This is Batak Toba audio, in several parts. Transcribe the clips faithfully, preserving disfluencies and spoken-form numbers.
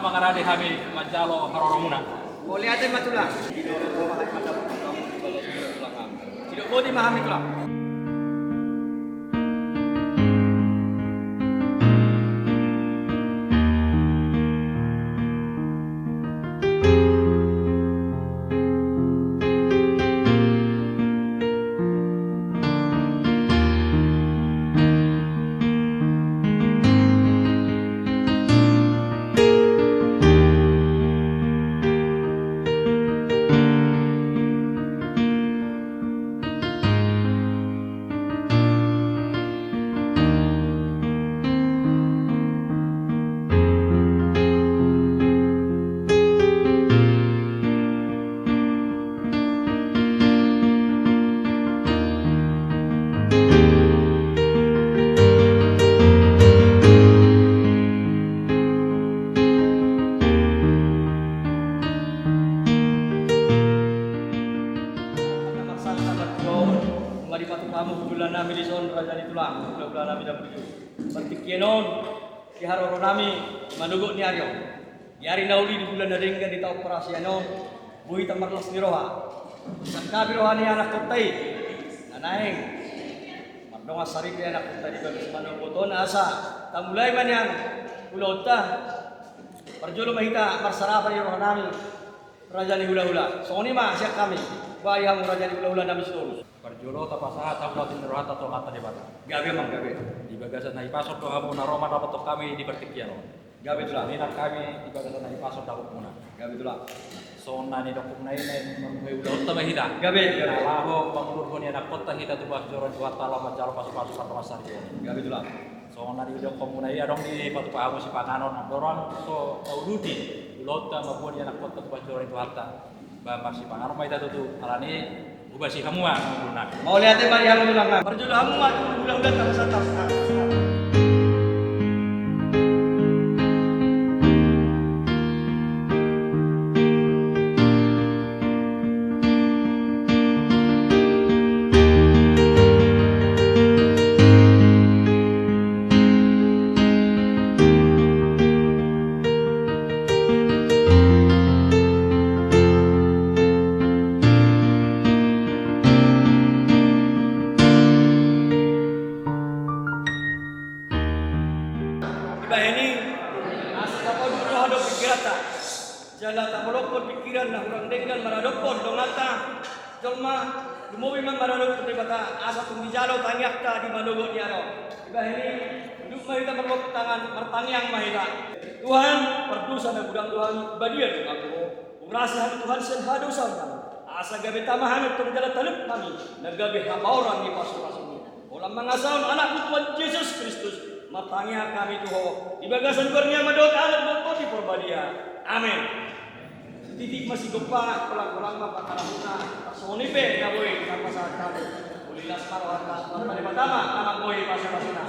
Mangarade hami manjalo haroromuna. Mauliate ma tulang. Sidok boti ma hami tulang. Marsantabi ma on, nunga dipatupa hamu hulahula nami dison, raja ni tulang, hulahula nami na burju. Partingkian on, di haroro nami, manogot ni ari on. Di ari na uli, di bulan na denggan, di taon parasian on, boi hita marlas ni roha. Sangkapi roha ni anakkonta i, na naeng mardongan saripe anakkonta di bagas manogot on, asa tamulai ma nian ulaonta. Parjolo ma hita marsarapan di roha nami, raja ni hulahula. Songon i ma sian hami, bahen hamu raja ni hulahula nami sitorus. Parjolo tapasahat hamu tu rohanta tu Amanta Debata. Gabe amang, gabe. Di bagasan na hipas on do hamu na ro mandapothon hami di partingkian on. Gabe tulang. Songon i nang hami di bagasan na hipas on dapothonmuna. Gabe tulang. Songon na nidokhonmuna i, na mambuhai ulaonta ma hita. Gabe, gabe. Na laho mangulurhon i anakkonta hita tu bagas joro ni Tuhanta laho manjalo pasupasu pardongansaripeon. Gabe tulang. Songon na nidokhonmuna i, adong dipatupa hamu sipanganon, andorang so tauduti ulaonta mamboan i anakkonta tu bagas joro ni Tuhanta. Ba marsipanganon ma hita tutu, alani i hubasi hamu ma. Mauliate ma di hamu tulang. Parjolo hamu ma tu hulahula tangsa tangsa. Dibahen i, asa tapaunduk roha dohot pingkiranta, jala tapolophon pingkiran na hurang denggan maradophon donganta jolma, lumobi ma maradophon Debata, asa tung dijalo tangiangta di manogot ni ari on. Dibahen i, unduk ma hita marlompan tangan, martangiang ma hita. Tuhan, pardosa na godang do hami, badia do hami tu Ho. Urasi hami Tuhan sian hadosaon nami, asa gabe tama hami tong jala talup hami, na gabe habaoran ni pasupasu-Mu. Holan mangasahon Anak-Mu Tuhan Jesus Kristus, martangiang hami tu Ho, di bagasan goar ni Ama dohot Anak dohot Tondi Porbadia. Amen. Sititik ma sigompa, holang-holang ma pangarahutna, songon i pe na boi tapasahat hami. Uli las ma rohanta, Tuhanta Debata ma na manggohi pasupasu-Na.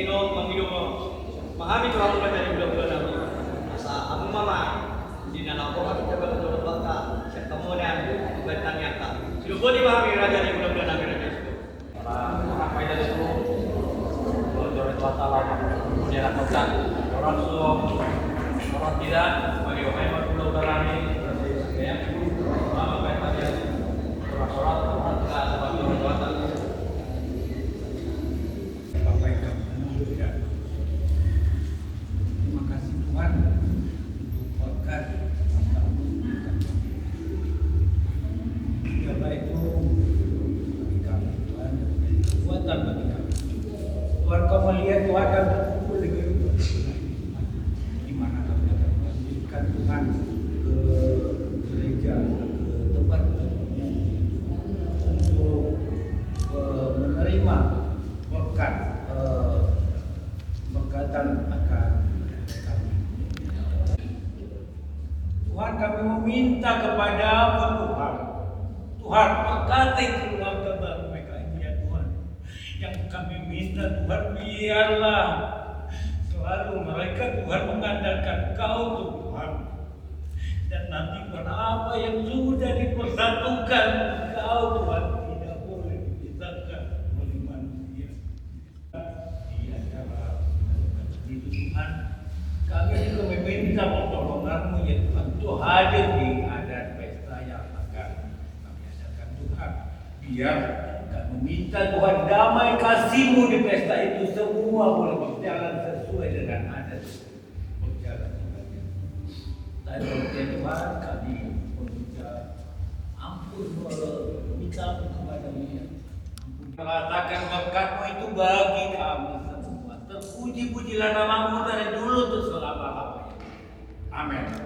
Mangido ma hami tu hamu raja ni hulahula nami, asa hamu ma di na laho hami jaga tu dohot bangka sian hamu na mambahen tangiangta. Sidok boti ma hami raja ni hulahula nami, raja i. Bapak yang kami muliakan. Terima kasih Tuhan untuk berkat. Ya, baik itu bagi kami, Tuhan, dan kekuatan bagi kami. Tuhan, kau melihat, Tuhan, kami berkumpul di kehidupan di mana kami akan melanjutkan, Tuhan, ke gereja, ke tempat untuk, eh, menerima berkat, eh, berkatan akan kami. Tuhan, kami meminta kepadamu, Tuhan. Tuhan, berkati keluarga baru mereka ini, ya Tuhan. Yang kami minta, Tuhan, biarlah selalu mereka, Tuhan, mengandalkan Kau, Tuhan. Dan nanti, Tuhan, apa yang sudah dipersatukan Kau, Tuhan, tidak boleh dipisahkan oleh manusia. Di acara itu, Tuhan, kami juga meminta pertolongan-Mu, ya Tuhan, untuk hadir di adat pesta yang akan kami adakan, Tuhan. Biar kami minta, Tuhan, damai kasih-Mu di pesta itu, semua boleh berjalan sesuai dengan adat, berjalan dengan baik. Tadi, ya Tuhan, kami meminta ampun, meminta ampun kepada-Mu, ya. Ampun. Merasakan berkat-Mu itu bagi kami semua. Terpuji-pujilah nama-Mu dari dulu untuk selama-lamanya. Amin.